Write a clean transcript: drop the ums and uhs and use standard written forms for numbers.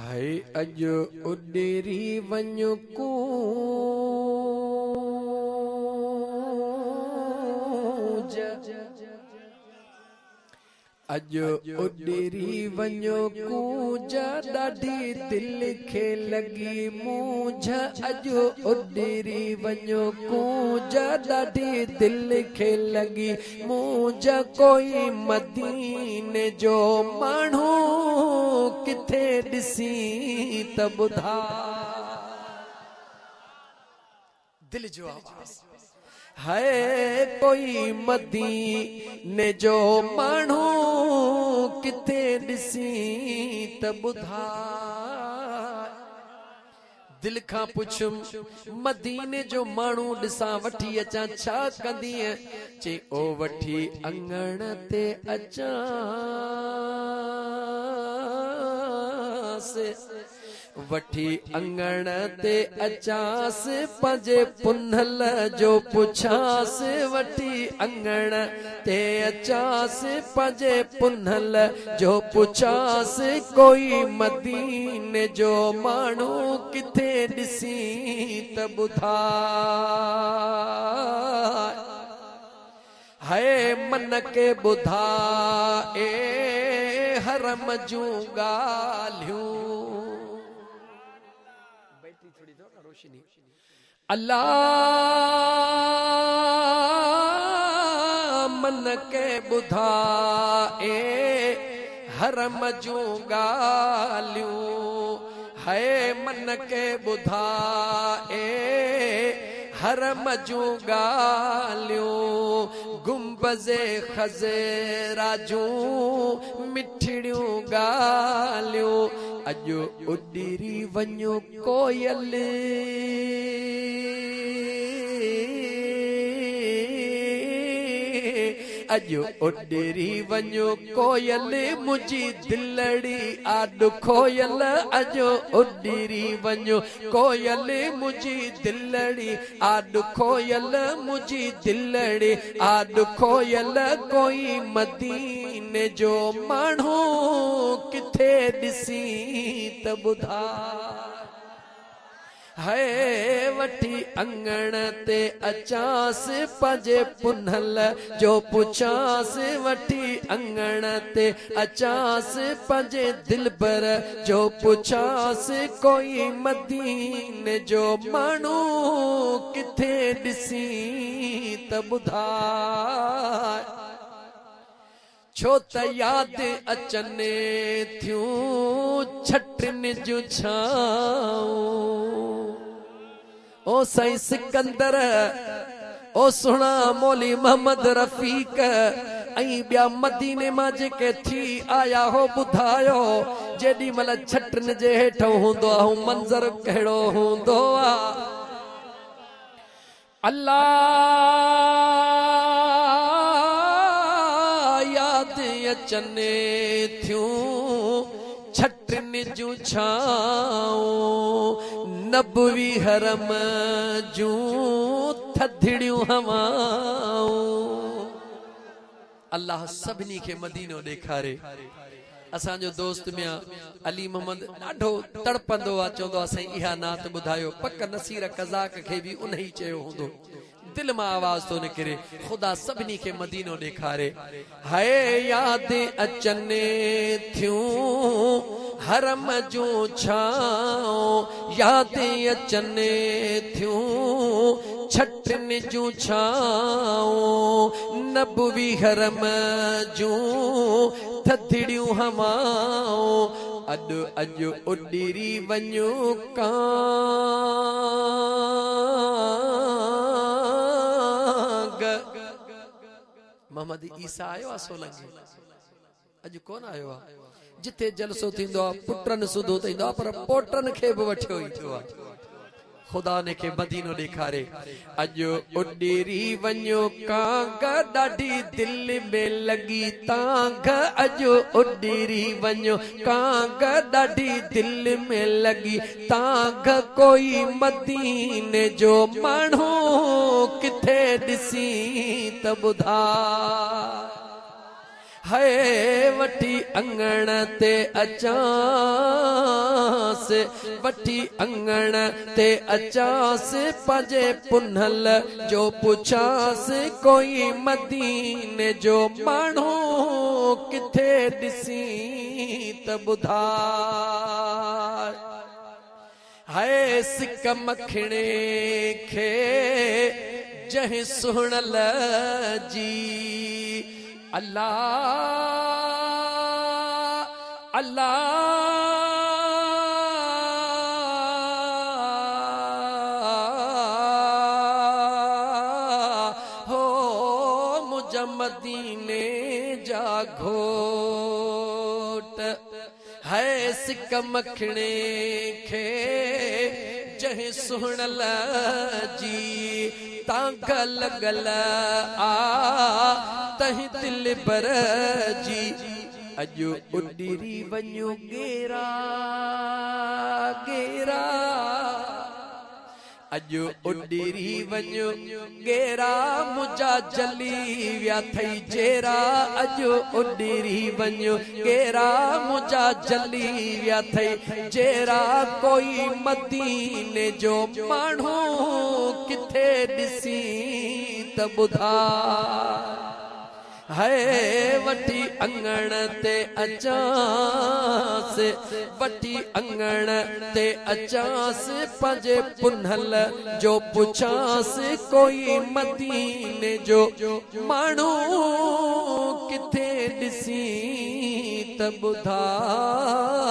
هئي اڄ اڏري وڃ ڪونج، اڄ اڏري وڃ ڪونج، ڏاڍي دل کي لڳي مونجهه. اڄ اڏري وڃ ڪونج، ڏاڍي دل کي لڳي مونجهه. ڪوئي مديني جو ماڻهو ڪٿي ڏسين ته ٻڌاء. دل جو آواز هي ڪوئي مديني جو ماڻهو ڪٿي ڏسين ته ٻڌاء. دل کان پڇيم، مديني جو ماڻهو ڏسان وٺي اچان ڇا ڪندينء؟ چيائين، او وٺي اڱڻ تي اچانس. وٺي اڱڻ تي اچانس، پنهنجي پنهل جو پڇانس. وٺي اڱڻ تي اچانس، پنهنجي پنهل جو پڇانس. ڪوئي مديني جو ماڻهو ڪٿي ڏسين ته ٻڌاء. هي من کي ٻڌاء حرم جون ڳالهيون. بيٽري ٿوري اٿو نه روشني. الله من کي ٻڌاء حرم جون ڳالهيون. هي من کي ٻڌاء حرم جون ڳالهيون. گنبذ خضرا جون مٺڙيون ڳالهيون. اڄ اڏري وڃ ڪوئل. اڄ اڏري وڃ ڪوئل، منهنجي دلڙي آ ڏکويل. اڄ اڏري وڃ ڪوئل، منهنجي دلڙي آ ڏکويل. منهنجي دلڙي آ ڏکويل، ڪوئي مديني جو ماڻهو ڪٿي ڏسين ته ٻڌاء. هي وٺي اڱڻ تي اچانس، پنهنجي پنهل جو پڇانس. وٺي اڱڻ تي اچانس، پنهنجي دلبر جو پڇانس. ڪوئي مديني جو ماڻهو ڪٿي ڏسين ته ٻڌاء. ڇو ته ياد اچن ٿيون ڇٽن جون ڇانئون. او سائين سڪندر، او سهڻا مولوي محمد رفيق ۽ ٻيا مديني مان جيڪي ٿي آيا هو ٻڌايو جيڏي مهل ڇٽن جي هيٺئون هوندو آ هو منظر ڪهڙو هوندو آ. الله ياد اچن ٿيون ڇٽن جون ڇانئون، نبوي حرم جون ٿڌڙيون هوائون. الله سڀني کي مدينو ڏيکاري. اسان جو دوست ميان علي محمد ڏاڍو تڙپندو آ چوندو آ سائين اها نعت ٻڌايو پڪ نصير قزاق کي به انهي چيو هوندو دل مان آواز ٿو نڪري خدا سڀني کي مدينو ڏيکاري هئي ياد اچن ٿيون حرم جون ڇانئون ياد اچن ٿيون ڇٽن جون ڇانئون نبوي حرم جون ٿڌڙيون هوائون اڏ اڄ اڏري وڃ ڪانگ. محمد عيسيٰ آيو آ سولنگي اڄ ڪونه آيو آ. جتي جلسو ٿيندو آ پٽن سوڌو ته ايندو آ پر پوٽن کي به وٺيو ايندو آ. خدا ان کي مدينو ڏيکاري. اڄ اڏري وڃو ڪانگ ڏاڍي دل ۾ لڳي تانگھ. اڄ اڏري وڃو ڪانگ ڏاڍي دل ۾ لڳي تانگھ. ڪوئي مديني جو ماڻهو ڪٿي ڏسين ته ٻڌاء. هئي وٺي اڱڻ تي اچانس. وٺي اڱڻ تي اچانس، پنهنجي پنهل جو پڇانس، ڪوئي مديني جو ماڻهو ڪٿي ڏسين ته ٻڌاء. هاء سڪ مکڻي کي جنهن سهڻل جي، الله الله هو منهنجا مديني جا گهوٽ. هاء سڪ مکڻي کي جنهن سهڻل جي، تانگهه لڳل آ تنهن دلبر جي. اڄ اڏري وڃو ڳيرا ڳيرا. اڄ اڏري وڃ ڳيرا منهنجا جلي ويا ٿئي جيرا اڄ اڏري وڃ ڳيرا منهنجا جلي ويا ٿئي جيرا ڪوئي مديني جو ماڻهو ڪٿي ڏسين ته ٻڌاء. هيء وٺي اڱڻ تي اچانس، وٺي اڱڻ تي اچانس، پنهنجي پنهل جو پڇانس، ڪوئي مديني جو ماڻهو ڪٿي ڏسين ته ٻڌاء.